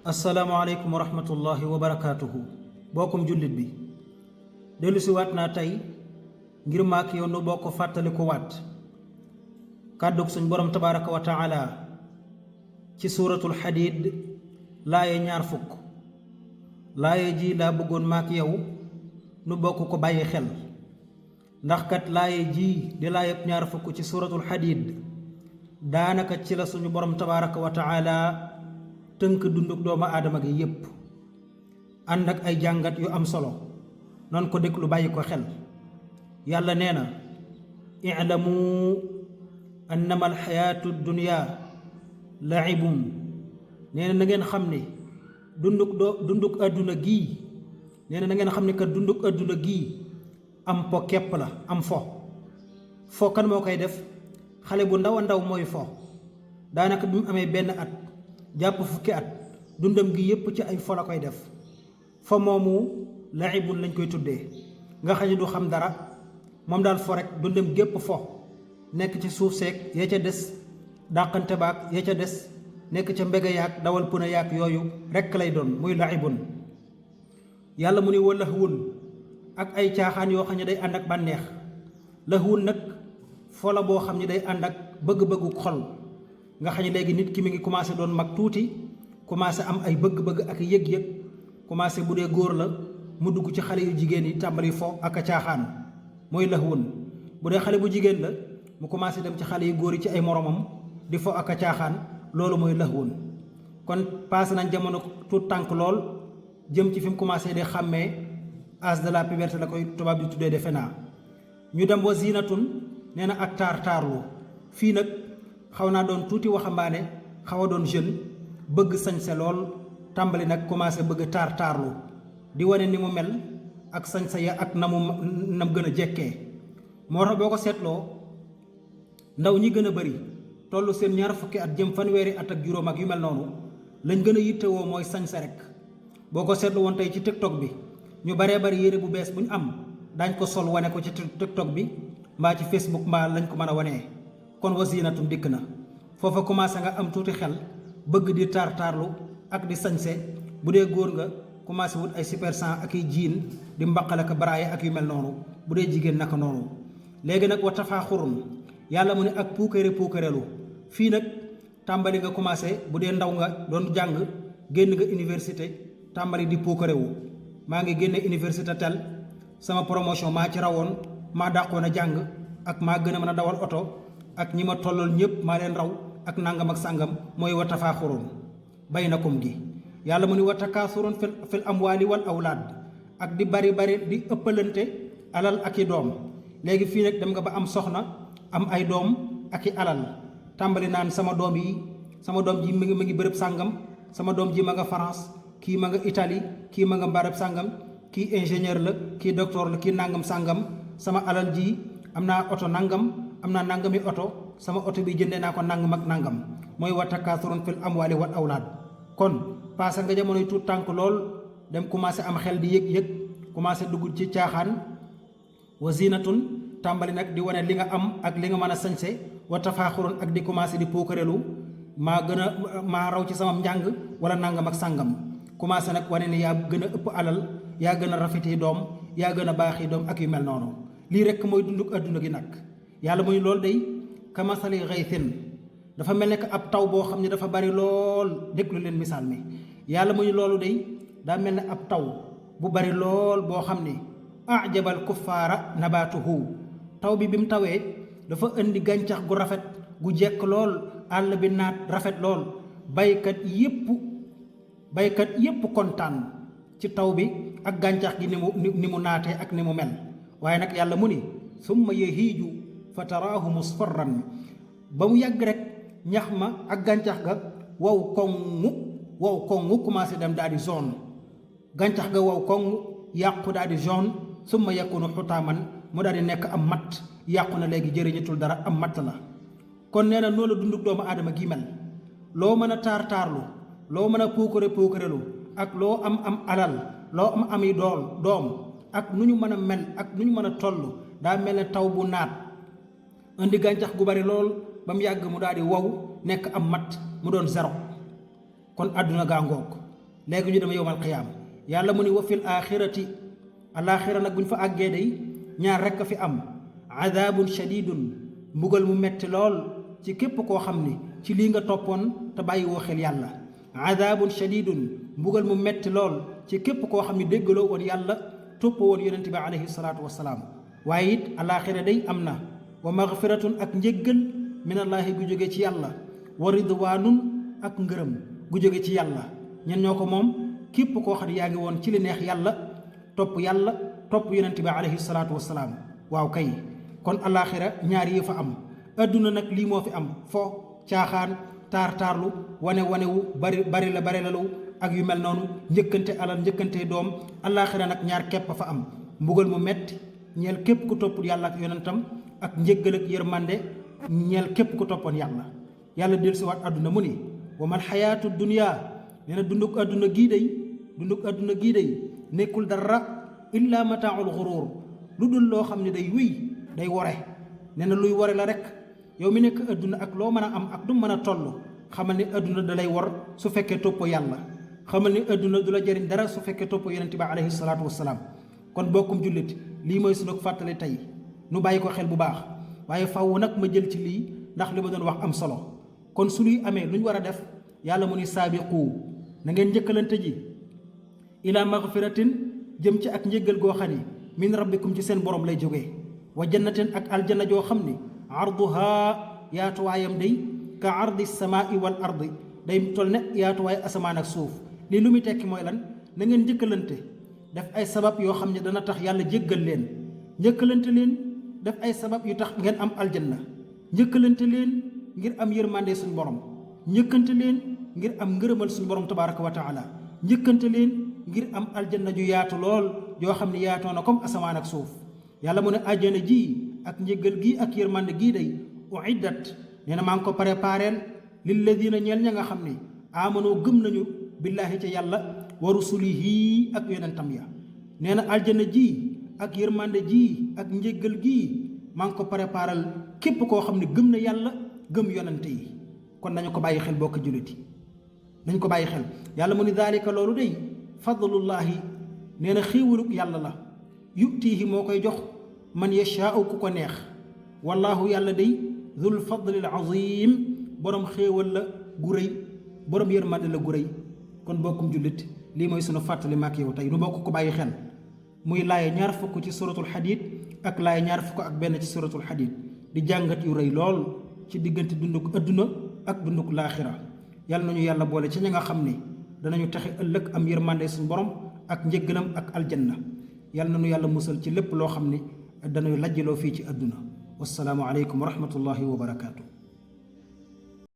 asalaamaaleykum wa rahmatullahi wa barakaatuhu bokkum jullit bi dellu si waat naa tey ngir maak yow nu bokk fàttali ko waat kàddug suñ borom tabaaraka wa taala ci suuratul xadiid laaye 20 laaye ji laa bëggoon maak yow nu bokk ko bàyyi xel ndax kat laaye ji di laayeb 20 ci suuratul xadiid daanaka ci la suñu borom tabaaraka wa taala tënk dunduk doomu aadama gi yépp ànd ak ay jàngat yu am solo noonu ko déglu bàyyi ko xel yàlla nee na i'lamu annama alxayaatu dunya laibun nee na ngeen xam ne dunduk àdduna gii nee na ngeen xam ne kat dunduk àdduna gii am po képp la am fo kan moo koy def xale bu ndaw a ndaw mooy fo daanaka bi mu amee benn at jàpp fukki at dundam gi yépp ci ay fo la koy def fo moomu laibun lañ koy tuddee nga xam ne du xam dara moom daal fo rek dundam gépp fo nekk ci suuf seeg ya ca des dàqante baag ya ca des nekk ca mbege yaag dawal puna yaag yooyu rekk lay doon muy laibun yàlla mu ni wa lahwun ak ay caaxaan yoo xam ne day ànd ak bànneex lahwun nag fo la boo xam ne day ànd ak bëgg-bëggu xol nga xam ne léegi nit ki mi ngi commencé doon mag tuuti commencé am ay bëgg-bëgg ak yëg-yëg commencé bu dee góor la mu dugg ci xale yu jigéen yi tàmbali fo ak a caaxaan mooy lahwun bu dee xale bu jigéen la mu commencé dem ci xale yu góor yi ci ay moromam di fo ak a caaxaan loolu mooy lahwun kon passé nañ jamono tuut tànk lool jëm ci fi mu commencé di xàmmee âge de la puberté la koy tubaab di tuddee defe naa ñu dem wa zinatun nee na ak taarlu fii nag xaw naa doon tuuti waxambaane xaw a doon jeune bëgg sañse lool tàmbali nag commencé bëgg taarlu di wane ni mu mel ak sañse ya ak nam gën a jekkee moo tax boo ko seetloo ndaw ñi gën a bari tollu seen 20 at jëm fanweeri at ak juróom ak yu mel noonu lañ gën a yittewoo mooy sañse rek boo ko seetlu woon tey ci TikTok bi ñu baree bari yére bu bees bu ñu am daañ ko sol wane ko ci TikTok bi mbaa ci Facebook mbaa lañ ko mën a wanee kon wasinatun dikk na foofa commencé nga am tuuti xel bëgg di taarlu ak di sañse bu dee góor nga commencé wut ay super 100 ak i jiin di mbaqale ko baraaye ak yu mel noonu bu dee jigéen naka noonu léegi nag wa tafaaxurun yàlla mu ne ak puukareelu fii nag tàmbali nga commencé bu dee ndaw nga doon jàng génn nga université tàmbali di puukarewu maa ngi génne université tel sama promotion maa ci rawoon maa dàqoon a jàng ak maa gën a mën a dawal oto ak ñi ma tollool ñëpp maa leen raw ak nangam ak sàngam mooy wa tafaaxurun baynakum gi yàlla mu ni wa takaasurun fil amwaali wal awlaad ak di bari di ëppalante alal ak i doom léegi fii nag dem nga ba am soxna am ay doom ak i alal tàmbali naan sama doom ji mi ngi bërëb sàngam sama doom ji ma nga France kii ma nga Italie kii ma nga mbarab sàngam kii ingénieur la kii docteur la kii nangam sàngam sama alal ji am naa oto nangam am naa nangami oto sama oto bi jëndee naa ko nangam ak nangam mooy wa takaasurun fil amwaali wal awlaad kon paase nga jamonoy tuut tànk lool dem commencé am xel di yëg commencé dugg ci caaxaan wa zinatun tàmbali nag di wane li nga am ak li nga mën a sañse wa tafaaxurun ak di commencé di puukareelu maa raw ci sama njàng wala nangam ak sàngam commencé nag wane ni yaa gën a ëpp alal yaa gën a rafeti doom yaa gën a baaxi doom ak yu mel noonu lii rekk mooy dunduk adduna gi nag yàlla muy loolu day kamasali xaysin dafa mel ne que ab taw boo xam ne dafa bari lool déglu leen misaal mi yàlla muy loolu day daa mel ne ab taw bu bari lool boo xam ne ajabal kuffaara nabaatuhu taw bi mu tawee dafa indi gàncax gu rafet gu jekk lool àll bi naat rafet lool baykat yépp kontaan ci taw bi ak gàncax gi ni mu naatee ak ni mu mel waaye nag yàlla mu ni summa yahiiju fa taraahu musfarran ba mu yàgg rek ñax ma ak gàncax ga wow koŋŋu commencé dem daal di jaune gàncax ga wow koŋŋ yàqu daal di jaune summa yakunu xutaaman mu daal di nekk am matt yàqu na léegi jëriñatul dara am matt la kon nee na noonu la dunduk doomu aadama gi mel loo mën a taarlu loo mën a puukarelu ak loo am alal loo ami doom ak nu ñu mën a mel ak nu ñu mën a toll daa mel ne taw bu naat indi gàncax gu bari lool ba mu yàgg mu daal di wow nekk am matt mu doon zéro kon àdduna gaa ngoog léegi ñu dem yowmal qiyaam yàlla mu ni wa fil aaxirati alaaxira nag bu ñu fa àggee day ñaar rekk a fi am adaabun shadidun mbugal mu metti lool ci képp koo xam ni ci lii nga toppoon te bàyyi woo xel yàlla adaabun shadidun mbugal mu metti lool ci képp koo xam ni déggaloo woon yàlla toppoo woon yonente bi alayhi salaatu wasalaam waaye it alaaxira day am na wa magfiratun ak njéggal minallaahi gu jóge ci yàlla wa ridwaanun ak ngërëm gu jóge ci yàlla ñen ñoo ko moom képp koo xam ne yaa ngi woon ci li neex yàlla topp yonente bi alayhi salaatu wasalaam waaw kay kon alaaxira ñaar yi fa am adduna nag lii moo fi am fo caaxaan taar-taarlu wanewu bari la lu ak yu mel noonu njëkkante alal njëkkante doom alaaxira nag ñaar képp fa am mbugal mu metti ñeel képp ku topp yàlla ak yonentam ak njëggal ak yërmande ñeel képp ku toppoon yàlla del si waat adduna mu ni wa mal xayaatu dunya nee na dunduk adduna gii day nekkul dara illa mataaul xuruur lu dul loo xam ne day day wore nee na luy wore la rek yow mi nekk adduna ak loo mën a am ak du mën a toll xamal ni adduna da lay wor su fekkee toppoo yàlla xamal ni adduna du la jëriñ dara su fekkee toppoo yonente bi alayhi salaatu wasalaam kon bokkum jullit lii mooy sunu fàttali tey nu bàyyi ko xel bu baax waaye faw nag ma jël ci lii ndax li ma doon wax am solo kon su luy amee lu ñu war a def yàlla mu ni saabiqu na ngeen njëkkalante ji ila magfiratin jëm ci ak njéggal goo xam ni min rabbikum ci seen borom lay jógee wa jannatin ak aljanna joo xam ni arduha yaatuwaayam day ka ardi samaai wal ardi day toll ne yaatuwaay asamaan ak suuf lii lu muy tekki mooy lan na ngeen njëkkalante def ay sabab yoo xam ne dana tax yàlla jéggal leen njëkkalante leen def ay sabab yu tax ngeen am aljanna njëkkalante leen ngir am yërmande suñu borom njëkkante leen ngir am ngërëmal suñu borom tabaraka wa taala njëkkante leen ngir am aljanna ju yaatu lool yoo xam ne yaatoo na comme asamaan ak suuf yàlla mu ne àjjana ji ak njëggal gi ak yërmande gii day uiddat nee na maa ngi ko prépareel lilladina ñeel ña nga xam ne amanoo gëm nañu billaahi ca yàlla wa rusulihi ak yonentam ya nee na aljana ji ak yërmande ji ak njëggal gii maa ngi ko prépareel képp koo xam ne gëm na yàlla gëm yonente yi kon nañu ko bàyyi xel bokk julliti nañ ko bàyyi xel yàlla mu ni daalika loolu day fadlullaahi nee na xéewaluk yàlla la yutiihi moo koy jox man yashaau ku ko neex wallaahu yàlla day dul fadlil azim borom xéewal la gu rëy borom yërmande la gu rëy kon bokkum jullit lii mooy sunu fàttali maak yow tey nu bokk ko bàyyi xel muy laaya ñaar fukk ci suratul xadiid ak laaya ñaar fukk ak benn ci suratul xadiid di jàngat yu rëy lool ci diggante dunduk adduna ak dunduk laaxira yàlla nañu yàlla boole ci ña nga xam ne danañu taxe ëllëg am yërmande suñu borom ak njëggalam ak aljanna yàlla nañu yàlla musal ci lépp loo xam ne danañu lajjaloo fii ci adduna wassalaamu aleykum wa rahmatullahi wa barakaatu.